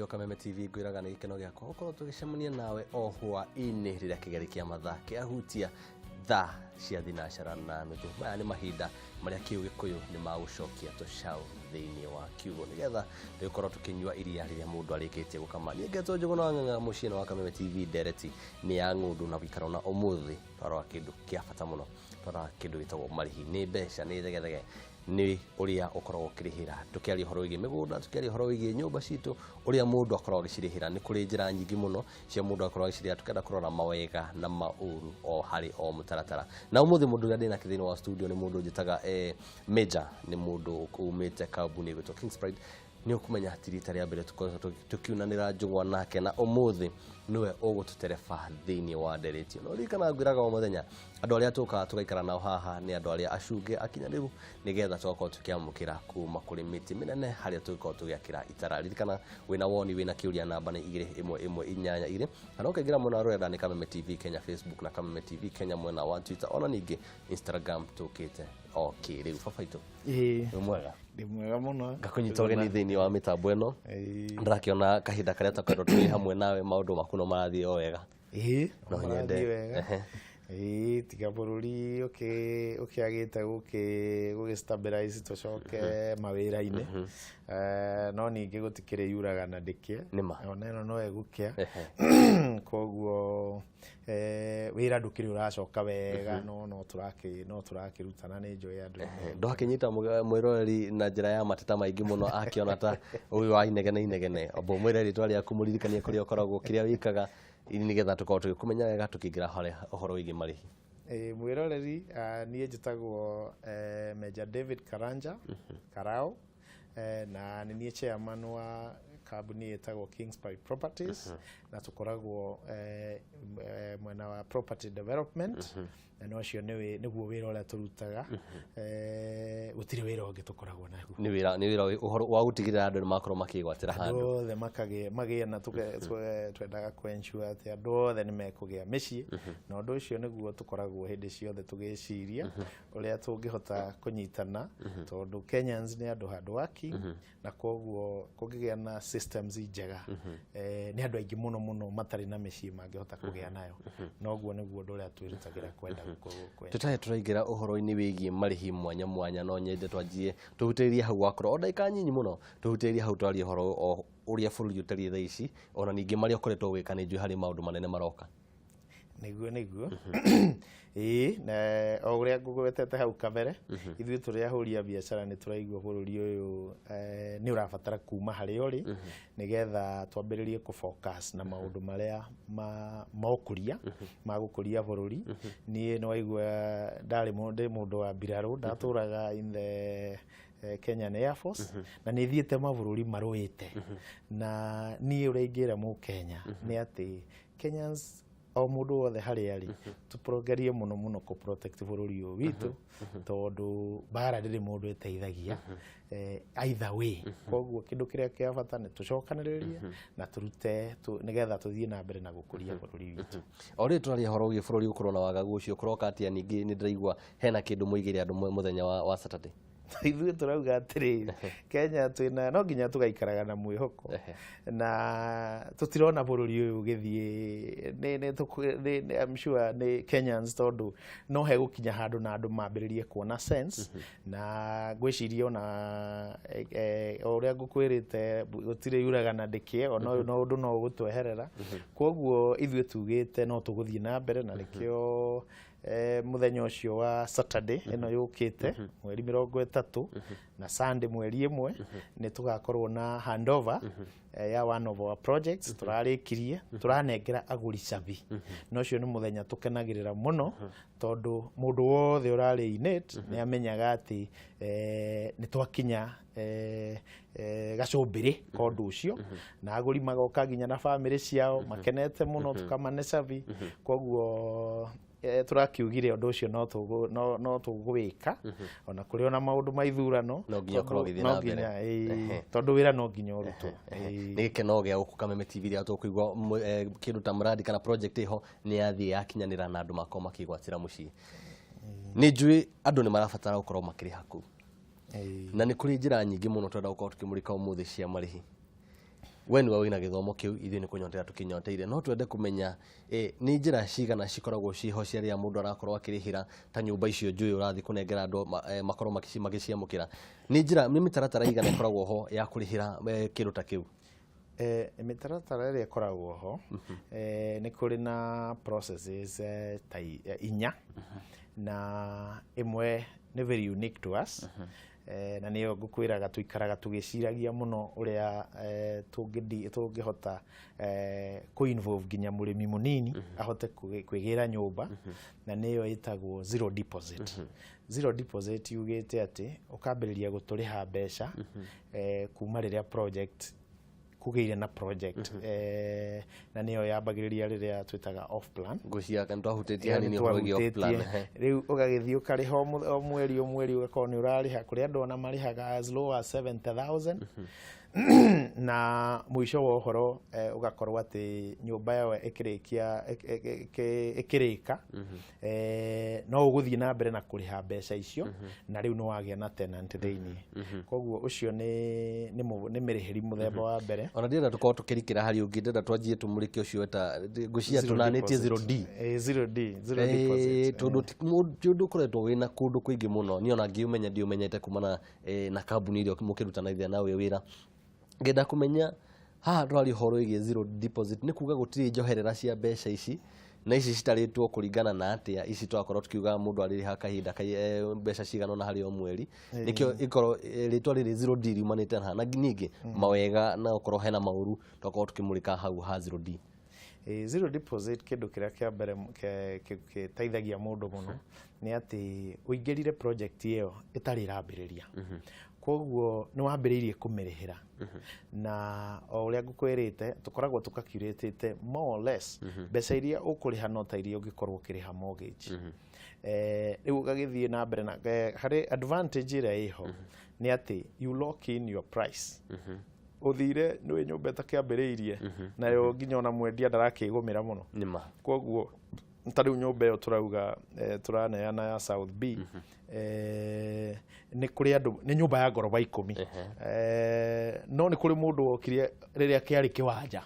Mwĩroreri wa Kameme TV, ngwĩraga nĩ gĩkeno gĩakwa gũkorwo tũgĩcemania nawe o hwaĩ-inĩ rĩrĩa kĩgeri kĩa mathaa kĩahutia thaa cia thinacara na nuthu. Maya nĩ mahinda marĩa kĩũgĩkũyũ nĩ magũcokia tũcaũ thĩinĩ wa kiugũ nĩgetha tũgĩkorwo tũkĩnyua iria rĩrĩa mũndũ arĩkĩtie gũkama. Niĩ ngetwo Njũgũna wa Ng'ang'a, mũciĩ wa Kameme TV, ndereti nĩ ya ng'ũndũ na gũikaro na ũmũthĩ twarora kĩndũ kĩa bata mũno, twarora kĩndũ gĩtagwo marĩhi, nĩ mbeca, nĩ thegethege, nĩ ũrĩa ũkoragwo ũkĩrĩhĩra. Tũkĩaria ũhoro wĩgiĩ mĩgũnda, tũkĩaria ũhoro wĩgiĩ nyũmba citũ, ũrĩa mũndũ akoragwo agĩcirĩhĩra. Nĩ kũrĩ njĩra nyingĩ mũno cia mũndũ akoragwo agĩcirĩhĩra, tũkenda kũrora mawega na maũru o harĩ o mũtaratara. Na ũmũthĩ mũndũ ũrĩa ndĩnake thĩinĩ wa studio nĩ mũndũ njĩtaga Major, nĩ mũndũ umĩte kambuni ĩgwĩtwo Kings Pride. Nĩ ũkũmenya ti rita rĩa mbere tũkoretwo tũkiunanĩra njũgũa nake, na ũmũthĩ nĩwe ũgũtũtereba thĩinĩ wa ndereti ĩno. Ririkana ngwĩraga o mũthenya andũ arĩa tũkaga tũgaikara nao haha nĩ andũ arĩa acunge akinyanĩru, nĩgetha tũgakorwo tũkĩamũkĩra kuma kũrĩ mĩtĩ mĩnene harĩa tũgĩkorwo tũgĩakĩra itara. Ririkana wĩna woni, wĩna kĩũria, namba nĩ 21182, kana ũkaingĩra mwena wa rũrenda nĩ Kameme TV Kenya Facebook na Kameme TV Kenya mwena wa Twitter, ona ningĩ Instagram tũkĩte o kĩrĩu. Baba itũ, wĩ mwega? Ndĩ mwega mũno. Ngakũnyita ũgeni thĩinĩ wa mĩtambo ĩno. Ndĩrakĩona kahinda karĩa twakoretwo tũrĩ hamwe nawe maũndũ maku no marathiĩ o wega. Ĩĩ, No nyende. marathiĩ wega. Ĩĩ, tiga bũrũri ũkĩagĩte gũgĩ stabilize tũcoke mawĩra-inĩ. No ningĩ gũtikĩrĩ yuraga na ndĩkĩe. Nĩma. Ona ĩno no ĩgũkĩa. Koguo wĩra ndũkĩrĩ ũracoka wega, no tũrakĩrutana, nĩ njũĩ andũ nĩ Ndwakĩnyita mwĩroreri na njĩra ya mateta maingĩ mũno, akĩona ta ũyũ wa inegene inegene. Amba ũmwĩre rĩtwa rĩaku, mũririkanie kũrĩa ũkoragwo, kĩrĩa wĩkaga, nĩgetha tũkorwo tũgĩkũmenya wega tũkĩingĩra harĩa ũhoro wĩgiĩ marĩhi. Ĩĩ, mwĩroreri, niĩ njĩtagwo Major David Karanja Karao, na nĩ niĩ chairman wa kambuni ĩtagwo Kings Pride Properties, na tũkoragwo mwena wa property development, na ũcio nĩguo wĩra ũrĩa tũrutaga. Gũtirĩ wĩra ũngĩ tũkoragwo naguo. Nĩ wĩra ũhoro wa gũtigĩrĩra andũ nĩ makorwo makĩgwatĩra andũ handũ othe makagĩa magĩe na twendaga kũ ensure atĩ andũ othe nĩ mekũgĩa mĩciĩ, na ũndũ ũcio nĩguo tũkoragwo hĩndĩ ciothe tũgĩciria ũrĩa tũngĩhota kũnyitana, tondũ Kenyans nĩ andũ hard working, na koguo kũngĩgĩa na systems njega, nĩ andũ aingĩ mũno mũno matarĩ na mĩciĩ mangĩhota kũgĩa nayo. Noguo nĩguo ũndũ ũrĩa twĩrutagĩra kwenda kwenda. Tũtarĩ tũraingĩra ũhoro-inĩ wĩgiĩ marĩhi mwanya mwanya, no nyende twanjie tũhutĩrĩrie hau wakorwo o ndagĩka nyinyi mũno, tũhutĩrĩrie hau, twarie ũhoro o ũrĩa bũrũri ũtariĩ thaa ici, ona ningĩ marĩa ũkoretwo ũgĩka. Nĩ njũĩ harĩ maũndũ manene maroka. Nĩguo, ĩĩ, na o ũrĩa ngũgwetete hau kabere, ithuĩ tũrĩ ahũri a biacara nĩ tũraigua bũrũri ũyũ nĩ ũrabatara kuma harĩa ũrĩ, nĩgetha twambĩrĩrie kũ focus na maũndũ marĩa ma ũkũria, ma gũkũria bũrũri. Niĩ nĩ waigua ndarĩ ndĩ mũndũ wa mbirarũ, ndatũraga in the Kenyan Air Force, na nĩ thiĩte mabũrũri marũĩte, na niĩ ũrĩa ingĩra mũkenya nĩ atĩ Kenyans, o mũndũ wothe harĩa arĩ, tũgerie mũno mũno kũ protect bũrũri ũyũ witũ, tondũ mbara ndĩrĩ mũndũ ĩteithagia, either way. Koguo kĩndũ kĩrĩa kĩa bata nĩ tũcokanĩrĩrie na tũrute nĩgetha tũthiĩ na mbere na gũkũria bũrũri witũ. O rĩrĩ tũraria ũhoro wĩgiĩ bũrũri gũkorwo na wagagu ũcio, kũroka atĩa? Ningĩ nĩ ndĩraigua hena kĩndũ mũigĩire andũ mũthenya wa Saturday. Ithuĩ tũrauga atĩrĩrĩ, Kenya twĩna no nginya tũgaikaraga na mwĩhoko, na tũtirona bũrũri ũyũ ũgĩthiĩ I'm sure nĩ Kenyans, tondũ no hegũkinya handũ na andũ mambĩrĩrie kuona sense, na ngwĩciria ona o ũrĩa ngũkwĩrĩte, gũtirĩ yuraga na ndĩkĩe, ona ũyũ no ũndũ no ũgũtweherera. Koguo ithuĩ tugĩte no tũgũthiĩ na mbere, na nĩkĩo mũthenya ũcio wa Saturday ĩno yũkĩte, mweri 30, na Sunday mweri 1, nĩ tũgakorwo na handover ya one of our projects tũrarĩkirie, tũranengera agũri cabi. Na ũcio nĩ mũthenya tũkenagĩrĩra mũno, tondũ mũndũ wothe ũrarĩ in it nĩ amenyaga atĩ nĩ twakinya gacũmbĩrĩ ka ũndũ ũcio, na agũri magoka nginya na bamĩrĩ ciao makenete mũno, tũkamane cabi. Koguo tũrakiugire ũndũ ũcio no tũgwĩka ona kũrĩ ona maũndũ ma ithurano. No nginya ũkorwo ũgĩthiĩ no na mbere. Nginya, ĩĩ, tondũ wĩra no nginya ũrutwo. Ĩĩ. Nĩ gĩkeno gĩa gũkũ Kameme TV rĩrĩa tũkũigua kĩndũ ta mũradi kana project ĩho nĩ yathiĩ yakinyanĩra na andũ makorwo makĩgwatĩra mũciĩ. Nĩ njũĩ andũ nĩ marabatara gũkorwo makĩrĩha kũu, na nĩ kũrĩ njĩra nyingĩ mũno twenda gũkorwo tũkĩmũrĩka ũmũthĩ cia marĩhi. We nĩwe wĩna gĩthomo kĩu, ithuĩ nĩ kũnyotera tũkĩnyoteire. No twende kũmenya nĩ njĩra cigana cikoragwo ciho cia rĩrĩa mũndũ arakorwo akĩrĩhĩra ta nyũmba icio njũĩ ũrathiĩ kũnengera andũ makorwo magĩciamũkĩra. Nĩ njĩra, nĩ mĩtaratara igana ĩkoragwo ho ya kũrĩhĩra kĩndũ ta kĩu? Mĩtaratara ĩrĩa ĩkoragwo ho, nĩ kũrĩ na processes ta inya, na ĩmwe nĩ very unique to us, na nĩyo ngũkwĩraga tũikaraga tũgĩciragia mũno ũrĩa tũngĩhota kũ-involve nginya mũrĩmi mũnini ahote kwĩgĩra nyũmba, na nĩyo ĩtagwo zero deposit. Zero deposit yugĩte atĩ ũkambĩrĩria gũtũrĩha mbeca kuma rĩrĩa project kũgĩire na project, na nĩyo yambagĩrĩria rĩrĩa twĩtaga off plan. Ngwĩciria nĩ twahutĩtie hanini ũhoro wĩgiĩ off plan. Ehe. Rĩu ũgagĩthiĩ ũkarĩha o mweri o mweri, ũgakorwo nĩ ũrarĩha. Kũrĩ andũ ona marĩhaga as low as 70,000, na mũico wa ũhoro ũgakorwo atĩ nyũmba ĩyo ĩkĩrĩkia ĩkĩrĩka, no ũgũthiĩ na mbere na kũrĩha mbeca icio, na rĩu nĩ wagĩa na tenant thĩinĩ. Koguo ũcio nĩ mĩrĩhĩri mũthemba wa mbere. Ona ndĩrenda tũkorwo tũkĩrikĩra harĩ ũngĩ, ndĩrenda twanjie tũmũrĩke ũcio weta ngwĩciria tũnanĩtie zero D. Zero D, zero deposit. Tondũ ti ũndũ ũkoretwo wĩna kũndũ kũingĩ mũno. Niĩ ona ngĩũmenya ndiũmenyete kumana na kambuni ĩrĩa mũkĩrutanagia nawe wĩra. Ngenda kũmenya haha tũraria ũhoro wĩgiĩ zero deposit, nĩ kuga gũtirĩ njoherera cia mbeca ici, na ici citarĩtwo kũringana na atĩa ici twakorwo tukiuga mũndũ arĩrĩha kahinda mbeca cigana ũna harĩ o mweri? Nĩkĩo ĩkorwo rĩtwa rĩrĩ zero D riumanĩte na na ningĩ mawega na okorwo hena maũru twakorwo tũkĩmũrĩka hau ha zero D. Zero deposit, kĩndũ kĩrĩa kĩa mbere gĩteithagia mũndũ mũno nĩ atĩ ũingĩrire project ĩyo ĩtarĩ ĩrambĩrĩria, koguo nĩ wambĩrĩirie kũmĩrĩhĩra, na o ũrĩa ngũkwĩrĩte tũkoragwo tũkacuratĩte more or less mbeca iria ũkũrĩha no ta iria ũngĩkorwo ũkĩrĩha mortgage. Rĩu ũgagĩthiĩ na mbere na harĩ advantage ĩrĩa ĩho nĩ atĩ you lock in your price. Ũthire nĩ nyũmba ĩtakĩambĩrĩirie nayo, nginya ona mwendia ndarakĩgũmĩra mũno. Nĩma. Koguo ta rĩu nyũmba ĩyo tũrauga tũraneana ya South B, nĩ kũrĩ andũ, nĩ nyũmba ya ngoroba 10, no nĩ kũrĩ mũndũ wokire rĩrĩa kĩarĩ kĩwanja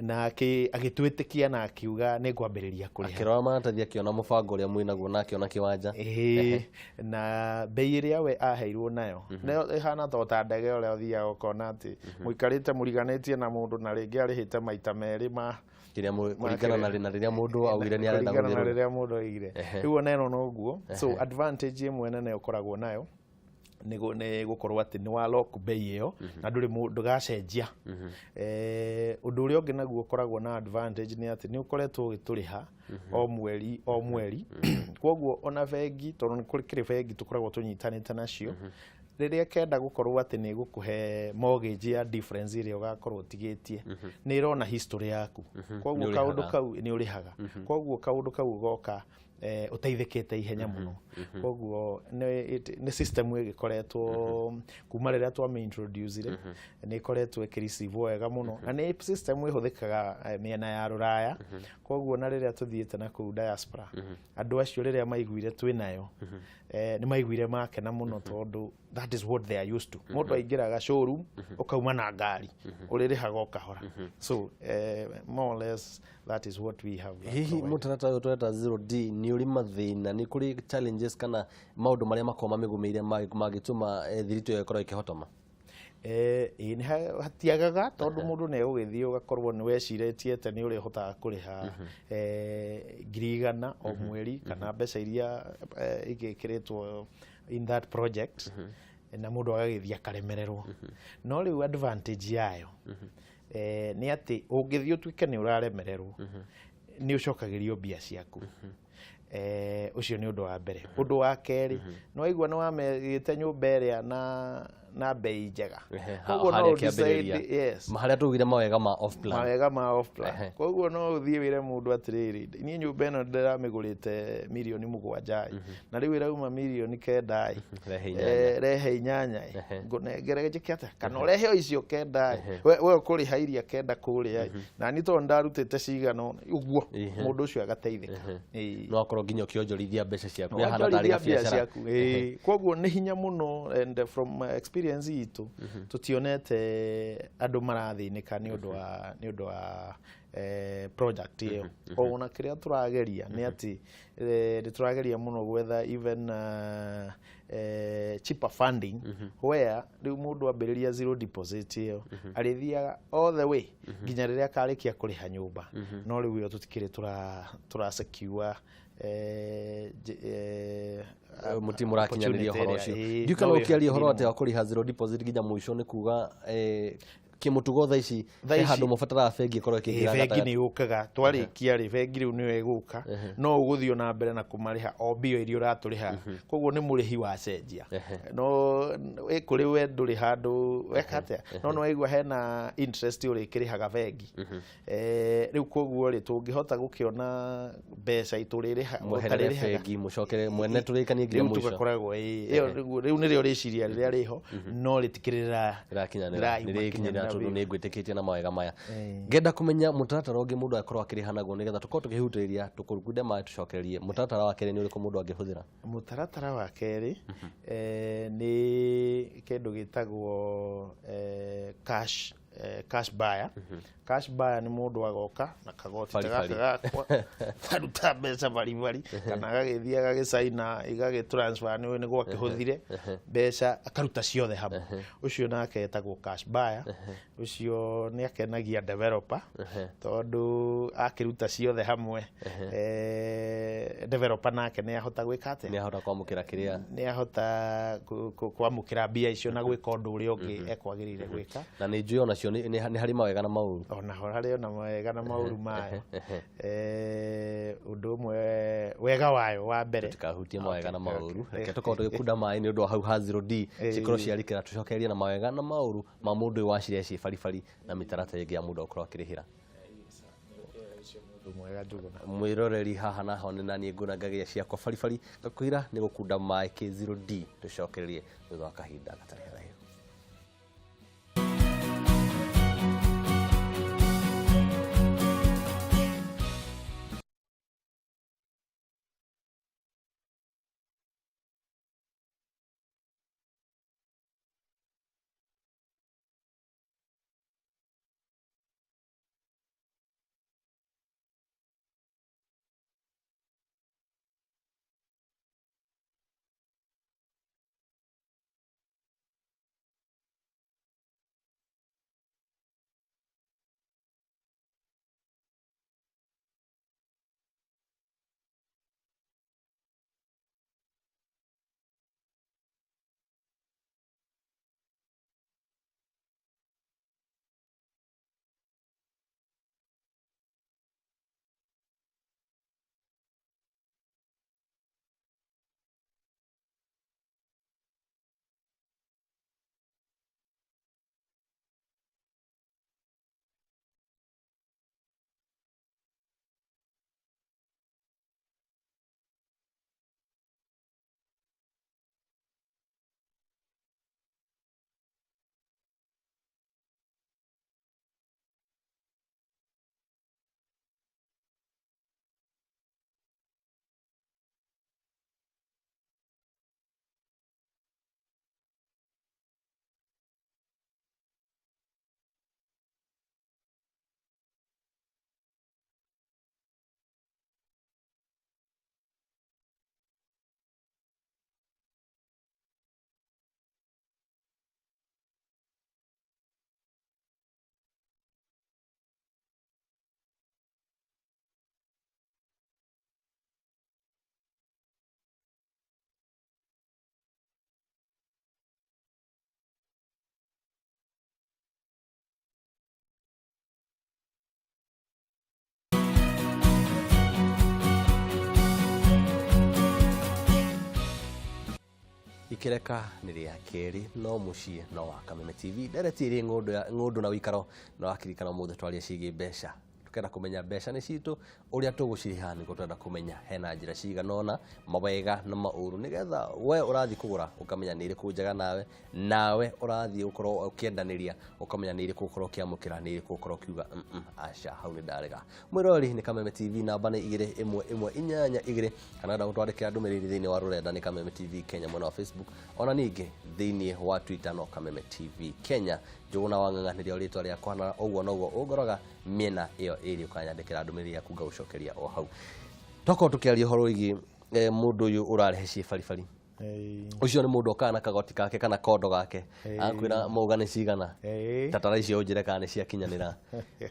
na agĩtwĩtĩkia na akiuga nĩ ngwambĩrĩria kũrĩha. Akĩrora maratathi, akĩona mũbango ũrĩa mwĩnaguo na akĩona kĩwanja. Ĩĩ, na mbei ĩrĩa we aheirwo nayo nayo ĩhana ta ta ndege ũrĩa ũthiaga ũkona atĩ mũikarĩte mũriganĩtie na mũndũ na rĩngĩ arĩhĩte maita merĩ ma kĩrĩa kũringana na rĩrĩa mũndũ augire nĩ arenda kũringana na gũthiĩ. Rĩrĩa mũndũ augire. Rĩu ona ĩno noguo. So advantage ĩmwe nene ũkoragwo nayo nĩ gũkorwo atĩ nĩ wa lock bei ĩyo na ndũrĩ ndũgacenjia. Ũndũ ũrĩa ũngĩ naguo ũkoragwo na advantage nĩ atĩ nĩ ũkoretwo ũgĩtũrĩha o mweri o mweri, koguo ona bengi, tondũ nĩ kũrĩ kĩrĩ bengi tũkoragwo tũnyitanĩte nacio, rĩrĩa kenda gũkorwo atĩ nĩ gũkũhe mortgage ya difference ĩrĩa ũgakorwo ũtigĩtie, nĩ ĩrona history yaku, koguo Nĩ kaũndũ ũrĩhaga. kau nĩ ũrĩhaga, koguo kaũndũ kau goka ũteithĩkĩte ihenya mũno. Koguo nĩ system ĩgĩkoretwo kuma rĩrĩa twamĩ-introduce-ire, nĩ ĩkoretwo ĩkĩ-receive wega mũno, na nĩ system ĩhũthĩkaga mĩena ya rũraya. Koguo na rĩrĩa tũthiĩte na kũu diaspora, andũ acio rĩrĩa maiguire twĩ nayo, nĩ maiguire makena mũno, tondũ that is what they are used to. Mũndũ aingĩraga showroom ũkauma na ngari, ũrĩrĩhaga o kahora. So more or less that is what we have Hihi provided. Mũtaratara ũyũ tũreta zero D nĩ ũrĩ mathĩna, nĩ kũrĩ challenges kana maũndũ marĩa makoragwo mamĩgũmĩire mangĩtũma thiritũ ĩyo ĩkorwo ĩkĩhotoma? Ĩĩ, nĩ hatiagaga, tondũ mũndũ nĩ egũgĩthiĩ ũgakorwo nĩ wecirĩtie atĩ nĩ ũrĩhotaga kũrĩha 100,000 o mweri kana mbeca iria igĩkĩrĩtwo in that project, na mũndũ agagĩthiĩ akaremererwo. No rĩu advantage yayo nĩ atĩ ũngĩthiĩ ũtuĩke nĩ ũraremererwo, nĩ ũcokagĩrio mbia ciaku. Ũcio nĩ ũndũ wa mbere. Ũndũ wa kerĩ, nĩ waigua nĩ wamegĩte nyũmba ĩrĩa na bei njega. Koguo no harĩa ũdecide- kĩambĩrĩria. Yes. Harĩa tugire mawega ma off plan. Mawega ma off plan. Koguo no ũthiĩ wĩre mũndũ atĩrĩrĩ, niĩ nyũmba ĩno ndĩramĩgũrĩte 7 mirioni ĩ, na rĩu ĩrauma 9 mirioni ĩ. Rehe 8. Rehe 8 ĩ, ngũnengere njĩke atĩa, kana ũrehe o icio 9 ĩ, we ũkũrĩha iria 9 kũrĩa ĩ, na niĩ tondũ ndarutĩte cigana ũna ũguo, mũndũ ũcio agateithĩka. Ĩĩ. No akorwo nginya ũkĩonjorithia mbeca ciaku yahana tarĩ Wonjorithia mbia gabiacara. ciaku. Ĩĩ. Koguo nĩ hinya mũno, and from my experience. Experience itũ tũtionete andũ marathĩnĩka nĩ ũndũ wa project ĩyo. Ona kĩrĩa tũrageria nĩ atĩ nĩ tũrageria mũno gwetha even cheaper funding, where rĩu mũndũ ambĩrĩria zero deposit ĩyo arĩthiaga all the way nginya rĩrĩa akarĩkia kũrĩha nyũmba. No rĩu ĩyo tũtikĩrĩ tũra secure Mũti mũrakinyanĩria ũhoro ũcio. Opportunity ĩrĩa, Ndiũ kana no ĩyo ũkĩaria ũhoro hakiri atĩ wa kũrĩha zero deposit nginya mũico, nĩ kuga kĩmũtugo thaa ici Thaa he ici- handũ mũbataraga bengi ĩkorwo ĩkĩingĩra Bengi gatagatĩ? nĩ yũkaga. Twarĩkia rĩ, bengi rĩu nĩyo ĩgũka, no ũgũthiĩ ona mbere na kũmarĩha o mbia iria ũratũrĩha. Koguo nĩ mũrĩhi wacenjia, no ĩ kũrĩ we ndũrĩ handũ weka atĩa, no nĩ waigua hena interest ũrĩkĩrĩhaga bengi. Rĩu koguo rĩ, tũngĩhota gũkĩona mbeca itũrĩrĩha Mweherere ũtarĩrĩhaga bengi, mũcokere mwene, tũrĩkanie nginya rĩu mũico. Tũgakoragwo ĩyo rĩu nĩrĩo rĩciria rĩrĩa rĩho, no rĩtikĩrĩra rĩrakinyanĩra. Rĩrauma nĩrĩkinyanĩra kinyanĩra tondũ biũ. Nĩ ngwĩtĩkĩtie na mawega maya. Ngenda kũmenya mũtaratara ũngĩ mũndũ akorwo akĩrĩha naguo, nĩgetha tũkorwo tũkĩhutĩrĩria tũkũrukunde maĩ tũcokererie. Mũtaratara wa kerĩ nĩ ũrĩkũ mũndũ angĩhũthĩra? Mũtaratara wa kerĩ nĩ kĩndũ gĩtagwo cash buyer. Cash buyer nĩ mũndũ agoka na kagoti ta Baribari. gaka gakwa, karuta mbeca baribari, kana agagĩthiĩ agagĩcaina igagĩ transfer nĩ nĩguo akĩhũthire mbeca, akaruta ciothe hamwe. Ũcio nake etagwo cash buyer. Ũcio nĩ akenagia developer tondũ akĩruta ciothe hamwe, developer nake nĩ ahota gwĩka atĩa? Nĩ ahota kwamũkĩra kĩrĩa Nĩ ahota kwamũkĩra mbia icio na gwĩka ũndũ ũrĩa ũngĩ ekwagĩrĩire gwĩka. Na nĩ njũĩ onacio nĩ harĩ mawega na maũru. Ona ho harĩ ona mawega na maũru mayo. Ũndũ ũmwe, wega wayo wa mbere Tũtikahutie mawega na Okay, maũru. okay. Reke tũkorwo tũgĩkunda maĩ nĩ ũndũ wa hau ha zero D cikorwo ciarikĩra, tũcokererie na mawega na maũru ma mũndũ ũyũ waciria ciĩ baribari na mĩtaratara ĩngĩ ya mũndũ akorwo akĩrĩhĩra. Ũndũ mwega, Njũgũna. Mwĩroreri, haha naho nĩ naniĩ nguona ngagĩa ciakwa baribari, ngakwĩra nĩ gũkunda maĩ kĩ zero D, tũcokererie thutha wa kahinda gatarĩ haraihu. Ikĩreka nĩ rĩa kerĩ, no mũciĩ no wa Kameme TV, ndereti ĩrĩ ng'ũndũ na wĩikaro. Na wakirikana ũmũthĩ twaria ciĩgiĩ mbeca. Tukenda kumenya mbeca nĩ citũ, ũrĩa tũgũcirĩha nĩguo twenda kũmenya hena njĩra cigana ũna, mawega na maũru, nĩgetha we ũrathiĩ kũgũra ũkamenya nĩ irĩkũ njega nawe, nawe ũrathiĩ gũkorwo ũkĩendanĩria ũkamenya nĩ irĩkũ ũkorwo ũkĩamũkĩra, nĩ irĩkũ ũkorwo ũkiuga aca, hau nĩ ndarega. Mwĩroreri nĩ Kameme TV, namba nĩ 21182, kana wenda gũtwandĩkĩra ndũmĩrĩri thĩinĩ wa rũrenda nĩ Kameme TV Kenya mwena wa Facebook, ona ningĩ thĩinĩ wa Twitter no Kameme TV Kenya. Njũgũna wa Ng'ang'a nĩrĩo rĩtwa rĩakwa, na ũguo noguo ũngoroga mĩena ĩyo ĩrĩ, ũkanyandĩkĩra ndũmĩrĩri yaku ngagũcokeria o hau. Twakorwo tũkĩaria ũhoro wĩgiĩ mũndũ ũyũ ũrarehe ciĩ baribari, ũcio nĩ mũndũ okaga na kagoti gake kana kondo gake, agakwĩra mauga nĩ cigana, tatara icio ũnjĩre kana nĩ ciakinyanĩra.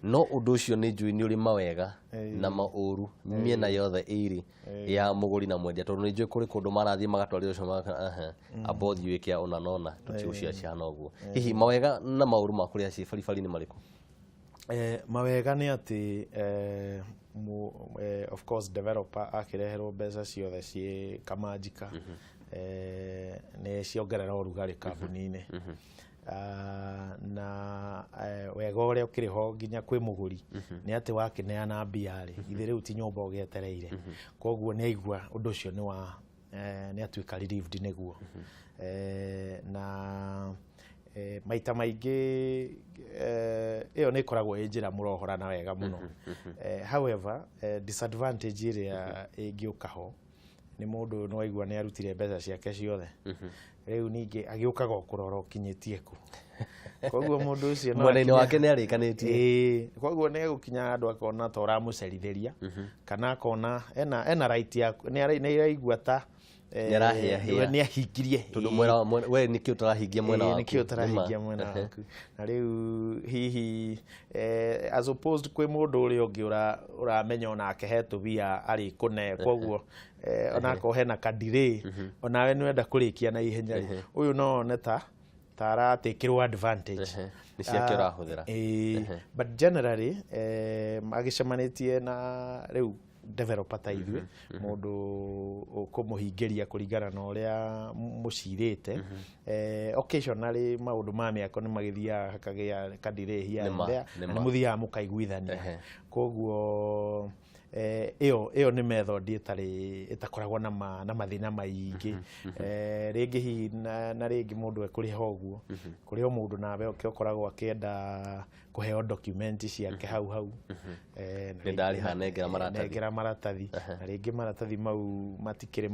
No ũndũ ũcio nĩ njũĩ nĩ ũrĩ mawega na maũru mĩena yothe ĩrĩ ya mũgũri na mwendia, tondũ nĩ njũĩ kũrĩ kũndũ marathiĩ magatwarĩra ũcio magaka amba ũthiĩ wĩke ũna na ũna, tũtigũcia cihana ũguo. Hihi mawega na maũru ma kũrĩha ciĩ baribari nĩ marĩkũ? Mawega nĩ atĩ of course developer akĩreherwo mbeca ciothe ciĩ kamanjika, nĩ ciongerera ũrugarĩ kambuni-inĩ. Na wega ũrĩa ũkĩrĩ ho nginya kwĩ mũgũri nĩ atĩ wakĩneana mbia rĩ, githĩ rĩu ti nyũmba ũgĩetereire, koguo nĩ aigua ũndũ ũcio nĩ wa nĩ atuĩka relieved nĩguo. Na maita maingĩ ĩyo nĩ ĩkoragwo ĩ njĩra mũrohorana wega mũno. However, disadvantage ĩrĩa ĩngĩũka ho nĩ mũndũ ũyũ no aigua nĩ arutire mbeca ciake ciothe, rĩu ningĩ agĩũkaga o kũrora ũkinyĩtie kũ, koguo mũndũ ũcio no mwena-inĩ wake nĩ arĩkanĩtie. Ĩĩ, koguo nĩ egũkinya handũ akona ta ũramũcerithĩria, kana akona ena right ya nĩ araigua ta Nĩ arahĩahĩa. Nĩ ahingirie. Tondũ we nĩkĩ ũtarahingia mwena waku? Nĩkĩ ũtarahingia mwena waku? Na rĩu hihi as opposed kwĩ mũndũ ũrĩa ũngĩ ũramenya onake he tũbia arĩ kũne, koguo onakorwo hena kadirĩ, onawe nĩ wenda kũrĩkia na ihenya rĩ, ũyũ no one ta aratĩkĩrwo advantage. Nĩ ciake ũrahũthĩra. Ĩĩ, but generally agĩcemanĩtie na rĩu developer ta ithuĩ, mũndũ ũkũmũhingĩria kũringana na ũrĩa mũcirĩte, occasionally maũndũ ma mĩako nĩ magĩthiaga hakagĩa kadirĩ here and there, na nĩ mũthiaga mũkaiguithania. Koguo ĩyo nĩ method ĩtarĩ ĩtakoragwo na mathĩna maingĩ. Rĩngĩ hihi na rĩngĩ mũndũ ekũrĩha ũguo, kũrĩ o mũndũ nawe ũke ũkoragwo akĩenda kũheo document ciake hau hau. Na Nĩ ndarĩha, nengera maratathi. Nengera maratathi, na rĩngĩ maratathi mau matikĩrĩ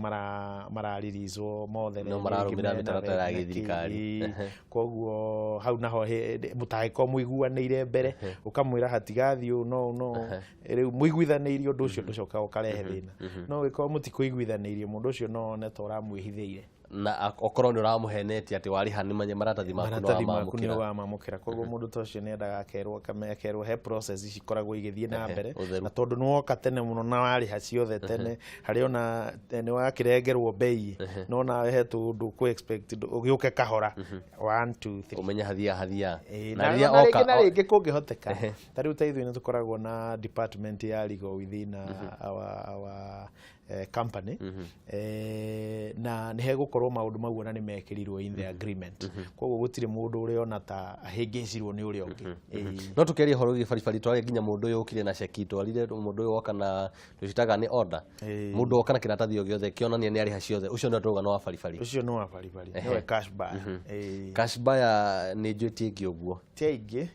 mararirizwo mothe. No rĩngĩ mararũmĩrĩra mena mĩtaratara ya na kĩ, gĩthirikari. Ĩĩ. Koguo hau naho mũtangĩkorwo mũiguanĩire mbere, ũkamwĩra hatigathiĩ ũũ no ũũ no ũũ. Rĩu mũiguithanĩirie, ũndũ ũcio ndũcokaga ũkarehe thĩna, no ũgĩkorwo mũtikũiguithanĩirie, mũndũ ũcio no one ta ũramwĩhithĩire. Na okorwo nĩ ũramũhenetie atĩ warĩha nĩ manye maratathi maku nĩ maratathi maku nĩ wamamũkĩra. Ũramamũkĩra. Koguo mũndũ ta ũcio nĩ endaga akerwo akerwo he process cikoragwo igĩthiĩ na mbere. Ũtheru. Na tondũ nĩ woka tene mũno na warĩha ciothe tene, harĩ ona nĩ wakĩrengerwo mbei, no nawe he tũndũ kũ expect ũgĩũke kahora, 1 2 3. Ũmenye hathia hathia. Ĩĩ, na na rĩrĩa na oka rĩngĩ na rĩngĩ kũngĩhoteka, ta rĩu ta ithuĩ nĩ tũkoragwo na department ya legal within our company, na nĩ hegũkorwo maũndũ mau ona nĩ mekĩrirwo in the agreement, koguo gũtirĩ mũndũ ũrĩona ta ahĩngĩcirwo nĩ ũrĩa ũngĩ. Ĩĩ. No tũkĩaria ũhoro wĩgiĩ baribari, twaria nginya mũndũ ũyũ ũkire na ceki, twarire mũndũ ũyũ woka na tũcitaga nĩ order, mũndũ woka na kĩratathi o gĩothe kĩonania nĩ arĩha ciothe, ũcio nĩ tũrauga nĩ wa baribari. Ũcio nĩ wa baribari, nĩwe cash buyer. Ĩĩ. Cash buyer nĩ njũĩ ti aingĩ ũguo. Ti aingĩ.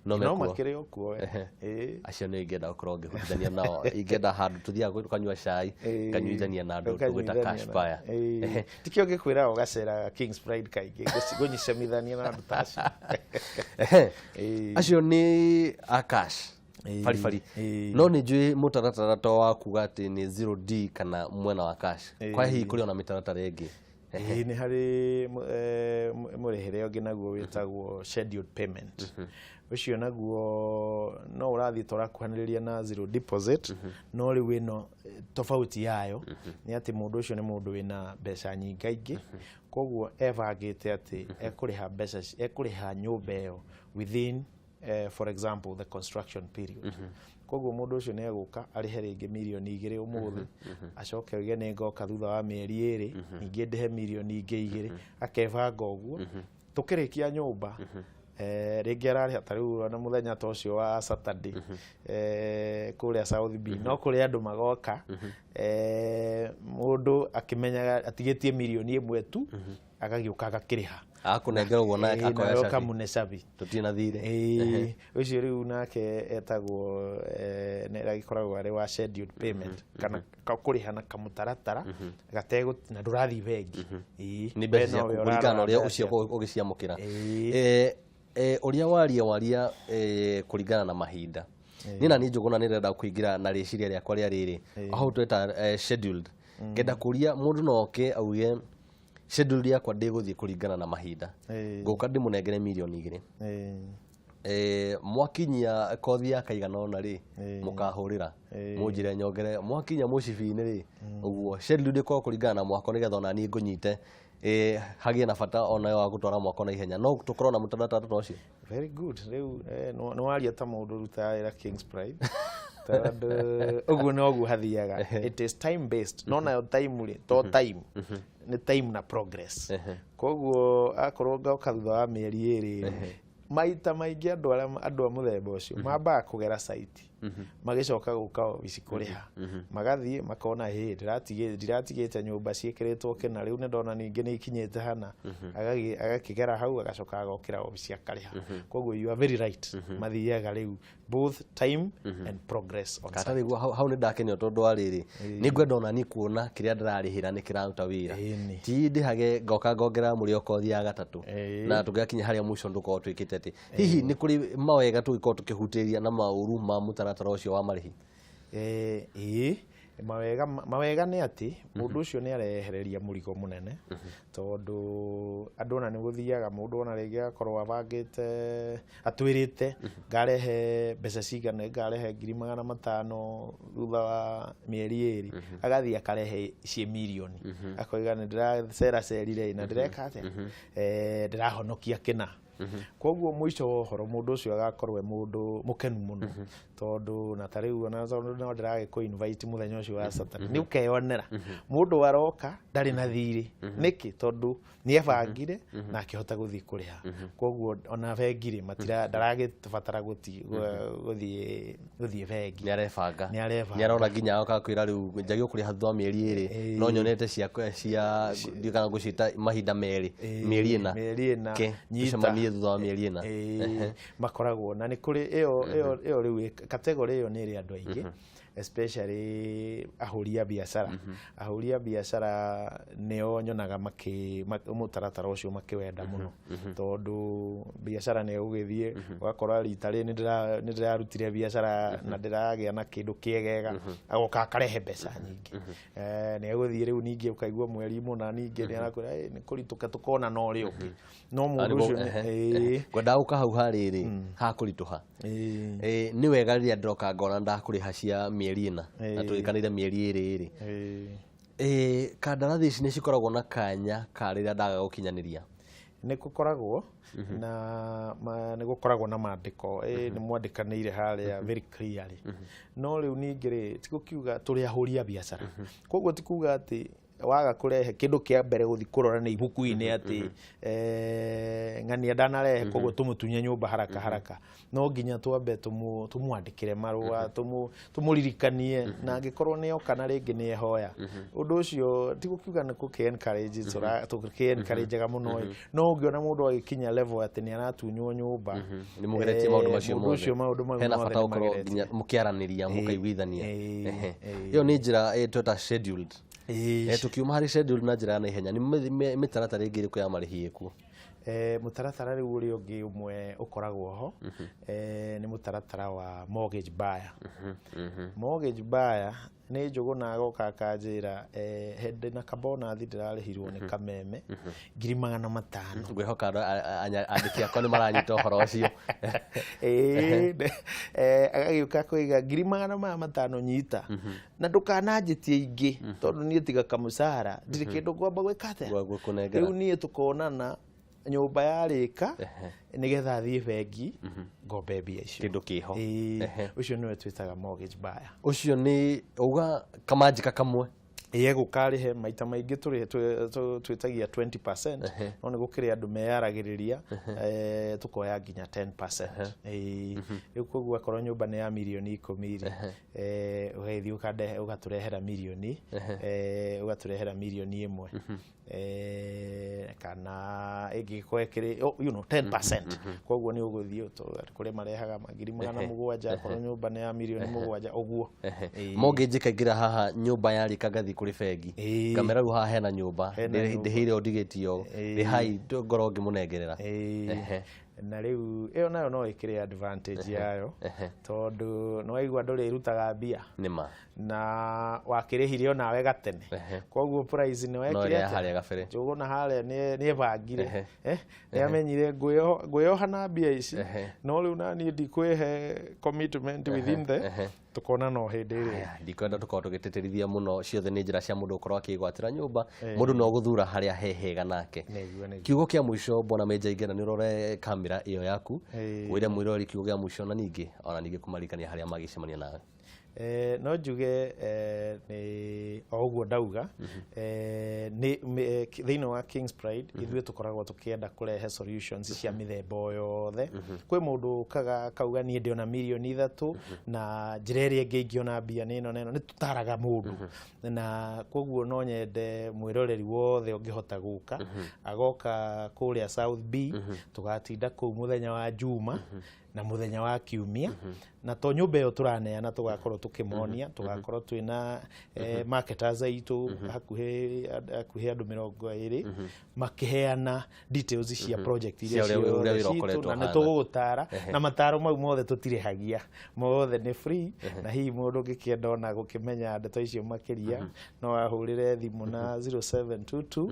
No no mekuo. Makĩrĩ o kuo we. Ĩĩ. Acio nĩ ingĩenda gũkorwo ngĩhutithania nao, ingĩenda handũ tũthiaga tũkanyua cai, nganyuithania na andũ tũgwĩta cash buyer. Ĩĩ. Tikĩo ngĩkwĩraga ũgaceraga Kings Pride kaingĩ ngũnyicemithania na andũ ta acio. Ĩĩ. Acio nĩ a cash baribari. No nĩ njũĩ mũtaratara to wa kuga atĩ nĩ 0D kana mwena wa cash, kwa hihi kũrĩ ona mĩtaratara ĩngĩ? Ĩĩ, nĩ harĩ mũrĩhĩre ũngĩ naguo wĩtagwo scheduled payment. Ũcio naguo no ũrathiĩ ta ũrakuhanĩrĩria na zero deposit, no rĩu ĩno tofauti yayo nĩ atĩ mũndũ ũcio nĩ mũndũ wĩna mbeca nyingaingĩ, koguo ebangĩte atĩ ekũrĩha mbeca ekũrĩha nyũmba ĩyo within for example the construction period. Koguo mũndũ ũcio nĩ egũka arĩhe rĩngĩ 2 mirioni ũmũthĩ, acoke oige nĩ ngoka thutha wa mĩeri 2, ningĩ ndĩhe 2 mirioni ingĩ, akebanga ũguo tũkĩrĩkia nyũmba. Rĩngĩ ararĩha ta rĩu ona mũthenya ta ũcio wa Saturday, kũrĩa South B, no kũrĩ andũ magoka, mũndũ akĩmenyaga atigĩtie 1 mirioni tu, agagĩũka agakĩrĩha. Akũnengera ũguo na akoya nawe cabi. Ũkamũne cabi. Tũtirĩ na thirĩ. Ĩĩ, ũcio rĩu nake etagwo nĩ agĩkoragwo arĩ wa scheduled payment kana kũrĩha na kamũtaratara gategũ na ndũrathiĩ bengi. Ĩĩ, Nĩ we mbeca nowe ciaku kũringana na ũrarora ũrĩa mbeca ũcio ciaku. ũgĩciamũkĩra. Ĩĩ. Ũrĩa waria kũringana na mahinda, niĩ na niĩ Njũgũna nĩ ndĩrenda kũingĩra na rĩciria rĩakwa rĩa rĩrĩ hau tweta scheduled. Ngenda kũria, mũndũ no oke auge, "Schedule yakwa ndĩgũthiĩ kũringana na mahinda, ngũka ndĩmũnengere 2 mirioni?" Mwakinyia kothi ya kaigana ũna rĩ, mũkahũrĩra mũnjĩre nyongere, mwakinya mũcibi-inĩ rĩ, ũguo schedule ĩkorwo kũringana na mwako, nĩgetha ona niĩ ngũnyite, hagĩe na bata onayo wa gũtwara mwako na ihenya, no tũkorwo na mũtaratara ta ũcio? Very good. Rĩu nĩ waria ta mũndũ ũrutaga wĩra Kings Pride, tondũ ũguo noguo hathiaga. It is time based, no nayo time rĩ, to time nĩ time na progress. Koguo akorwo ngoka thutha wa mĩeri 2, maita maingĩ andũ arĩa andũ a mũthemba ũcio mambaga kũgera site, magĩcoka gũka obici kũrĩha, magathiĩ makona, hĩ, ndĩratigĩte nyũmba ciĩkĩrĩtwo kĩna, rĩu nĩ ndona ningĩ nĩ ikinyĩte hana. Agakĩgera hau, agacoka agokĩra obici akarĩha. Koguo you are very right, mathiaga rĩu both time and progress on Kata site. rĩguo hau nĩ ndakenio, tondũ wa rĩrĩ, nĩ ngwenda ona niĩ kuona kĩrĩa ndĩrarĩhĩra nĩ kĩraruta wĩra. Ti ndĩhage ngoka ngongerera mũrĩ o kothi ya gatatũ na tũgĩakinya harĩa mũico ndũkorwo twĩkĩte atĩ. Hihi nĩ kũrĩ mawega tũgĩkorwo tũkĩhutĩria na maũru ma mũtaratara ũcio wa marĩhi? Ĩĩ, mawega nĩ atĩ mũndũ ũcio nĩ arehereria mũrigo mũnene, tondũ andũ ona nĩ gũthiaga mũndũ ona rĩngĩ agakorwo abangĩte, atwĩrĩte ngarehe mbeca cigana, ngarehe 500,000 thutha wa mĩeri 2, agathiĩ akarehe ciĩ mirioni, akoiga nĩ ndĩraceracerire na ndĩreka atĩa, ndĩrahonokia kĩna. Koguo mũico wa ũhoro mũndũ ũcio agakorwo e mũndũ mũkenu mũno, tondũ na ta rĩu ona tondũ no ndĩragĩkũ invite mũthenya ũcio wa Saturday, nĩ ũkeyonera mũndũ aroka ndarĩ na thirĩ. Nĩkĩ? Tondũ nĩ ebangire na akĩhota gũthiĩ kũrĩha. Koguo ona bengi rĩ, matira ndaragĩbatara gũthiĩ bengi. Nĩ arebanga. Nĩ arebanga. Nĩ arona nginya agoka kwĩra, rĩu njagĩrĩirwo kũrĩha thutha wa mĩeri 2, no nyonete cia cia ndiũĩ kana ngũciĩta mahinda merĩ, mĩeri 4. Mĩeri 4. Ke Nyita. tũcemanie thutha wa mĩeri 4. Ĩĩ, makoragwo na nĩ kũrĩ ĩyo rĩu category ĩyo nĩ ĩrĩ andũ aingĩ, especially ahũri a biacara. Ahũri a biacara nĩo nyonaga mũtaratara ũcio makĩwenda mũno, tondũ biacara nĩ ĩgũgĩthiĩ ũgakora rita rĩrĩ nĩ ndĩrarutire biacara na ndĩragĩa na kĩndũ kĩegega, agoka akarehe mbeca nyingĩ. Nĩ egũthiĩ rĩu ningĩ ũkaigua mweri 4 ningĩ nĩ arakwĩra, "Ĩ, nĩ kũritũka, tũkona na ũrĩa ũngĩ." No mũndũ ũcio Ngwendaga gũka hau harĩrĩ ha kũritũha. Nĩ wega rĩrĩa ndĩroka ngona ndakũrĩha cia mĩeri 4 na tũrĩkanĩire mĩeri 2 rĩ. Kandarathi ici nĩ cikoragwo na kanya ka rĩrĩa ndaga gũkinyanĩria? Nĩ gũkoragwo na nĩ gũkoragwo na mandĩko, nĩ mwandĩkanĩire harĩa very clearly. No rĩu ningĩ rĩ, ti gũkiuga tũrĩ ahũri a biacara, koguo ti kuga atĩ waga kũrehe kĩndũ kĩa mbere gũthi kũrora nĩ ibuku-inĩ atĩ ng'ania ndanarehe, koguo tũmũtunye nyũmba haraka haraka. No nginya twambe tũmwandĩkĩre marũa, tũmũririkanie, na angĩkorwo nĩ oka na rĩngĩ nĩ ehoya ũndũ ũcio, ti gũkiuga nĩ gũkĩ encourage, tũkĩ encourage mũno ĩ. No ũngĩona mũndũ agĩkinya level atĩ nĩ aratunywo nyũmba, Nĩ mũgeretie maũndũ macio mũndũ mothe. ũcio maũndũ mau Hena mothe bata nĩ gũkorwo mageretie. nginya mũkĩaranĩria mũkaiguithania. Ĩĩ. Ĩyo nĩ njĩra tweta scheduled. Tũkiuma harĩ scheduled na njĩra ya naihenya, nĩ mĩtaratara ĩngĩ ĩrĩkũ ya marĩhi ĩkuo? Mũtaratara rĩu ũrĩa ũngĩ ũmwe ũkoragwo ho nĩ mũtaratara wa mortgage buyer. Mortgage buyer nĩ Njũgũna agoka akanjĩra, "Ndĩ na kabonathi ndĩrarĩhirwo nĩ kameme 500,000." Ngwĩhoka andũ andĩki akwa nĩ maranyita ũhoro ũcio. Ĩĩ, agagĩũka kũiga 500,000, "Nyita na ndũkananjĩtie ingĩ, tondũ niĩ tiga kamũcara ndirĩ kĩndũ ngwamba gwĩka atĩa." Gũkũnengera. Rĩu niĩ tũkonana nyũmba yarĩka, nĩgetha thiĩ bengi ngombe mbia icio. Kĩndũ kĩho. Ĩĩ, ũcio nĩwe twĩtaga mortgage buyer. Ũcio nĩ uga kamanjika kamwe. Yegũka arĩhe maita maingĩ twĩtagia 20%, no nĩ gũkĩrĩ andũ meyaragĩrĩria, tũkoya nginya 10%. Ĩĩ. Rĩu koguo akorwo nyũmba nĩ ya mirioni 10 rĩ, ũgagĩthiĩ ũgatũrehera mirioni ũgatũrehera 1 mirioni, kana ĩngĩkorwo ĩkĩrĩ 10%. Koguo nĩ ũgũthiĩ kũrĩ marehaga 700,000 akorwo nyũmba nĩ ya 7 mirioni ũguo. Ĩĩ. Mongĩnjĩka ingĩra haha nyũmba yarĩka ngathiĩ kũrĩ bengi, ngamera rĩu haha hena nyũmba, Hena nyũmba. Ndĩhĩire o ndigĩtio, rĩhai ngorwo ngĩmũnengerera. Ĩĩ. Na rĩu ĩyo nayo no ĩkĩrĩ advantage yayo, tondũ nĩ waigua ndũrĩrutaga mbia Nĩma. Na wakĩrĩhire onawe gatene. Koguo price nĩ No wekire ĩrĩa ya atĩa? Harĩa gabere. Njũgũna harĩa nĩ ebangire. Nĩ amenyire ngwĩyoha na mbia ici, no rĩu naniĩ ndikwĩhe commitment within the tukona no hĩndĩ ĩrĩa. Aya, ndikwenda tũkorwo tũgĩtĩtĩrithia mũno. Ciothe nĩ njĩra cia mũndũ gũkorwo akĩgwatĩra nyũmba. Mũndũ no gũthura harĩa he hega nake. Nĩguo, nĩguo. Kiugo kĩa mũico, bwana Meja Ingena, nĩ ũrore kamera ĩyo yaku, wĩre mwĩroreri kiugo kĩa mũico na ningĩ ona ningĩ kũmaririkania harĩa magĩcemania nawe. No njuge nĩ o ũguo ndauga, nĩ thĩinĩ wa Kings Pride ithuĩ tũkoragwo tũkĩenda kũrehe solutions cia mĩthemba o yothe. Kwĩ mũndũ ũkaga akauga, "Niĩ ndĩona 3 mirioni na njĩra ĩrĩa ĩngĩ ingĩona mbia nĩ ĩno na ĩno." Nĩ tũtaraga mũndũ, na koguo no nyende mwĩroreri wothe ũngĩhota gũka agoka kũrĩa South B. Tũgatinda kũu mũthenya wa Juma na mũthenya wa Kiumia, na to nyũmba ĩyo tũraneana, tũgakorwo tũkĩmonia, tũgakorwo twĩna marketers aitũ hakuhĩ andũ 20 makĩheana details cia project iria Cia ũrĩa ciothe wĩra citũ, ũkoretwo na nĩ ũhana. Tũgũgũtara na mataro mau mothe tũtirĩhagia, mothe nĩ free. Na hihi mũndũ ũngĩkĩenda ona gũkĩmenya ndeto icio makĩria, no ahũrĩre thimũ na 0722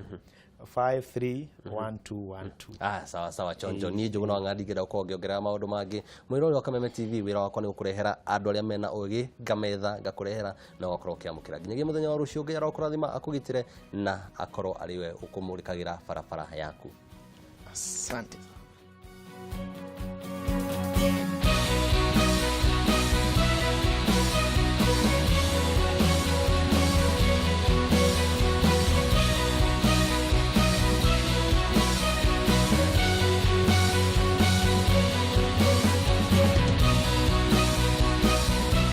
531212. Ah, sawa sawa, chonjo. Niĩ Njũgũna wa Ng'andi ngĩenda gũkorwo ngĩongerera maũndũ mangĩ. Mwĩrori wa Kameme TV, wĩra wakwa nĩ gũkũrehera andũ arĩa mena ũgĩ, ngametha ngakũrehera na ũgakorwo ũkĩamũkĩra. Nginyagia mũthenya wa rũciũ, Ngai arokũrathima, akũgitĩre na akorwo arĩ we ũkũmũrĩkagĩra barabara yaku. Asante.